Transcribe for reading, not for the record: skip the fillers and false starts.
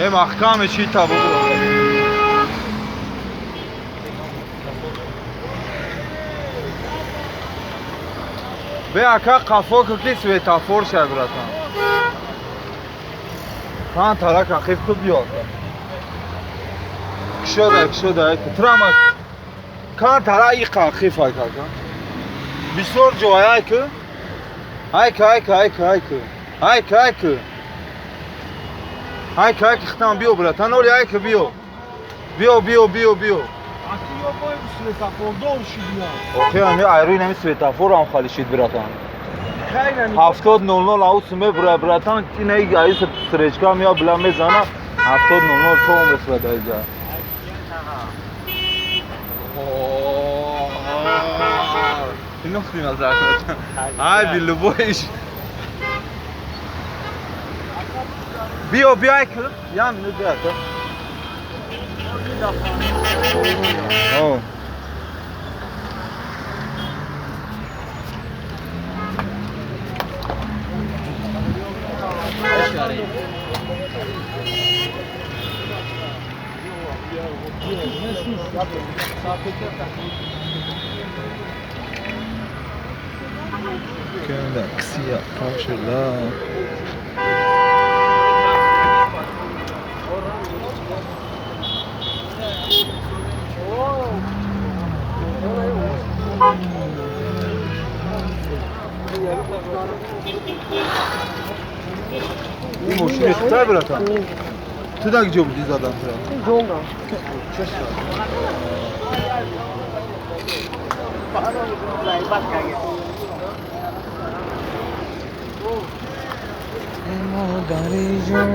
Э маҳкаме чӣ та бобо. Бе ака қафо ки светофор шай братан. Тан тарак ақиб ку биё ака. Кишода кишода айку. Трама кан тара иқа ақиб айка ака. Бисёр ҷой айку. Айку айку айку айку. Айку айку. Айку айку хитам биё братан. Оли айку биё. Биё биё биё биё. Охи ами айрӯи нами светофор ам хали шид братан. 70:00 аус мебура братан. Ина аюс стречка мея била мезана. 70:00 то мерасад айҷа. Ино хти назар. Ай би любоиш. Биё биё айку. Я минут биё ака. О. Ксия пак шуда. Ин мошини хитай братан. Ту дар ҷо будӣ задан тура? Ҷонда. Модари ҷон.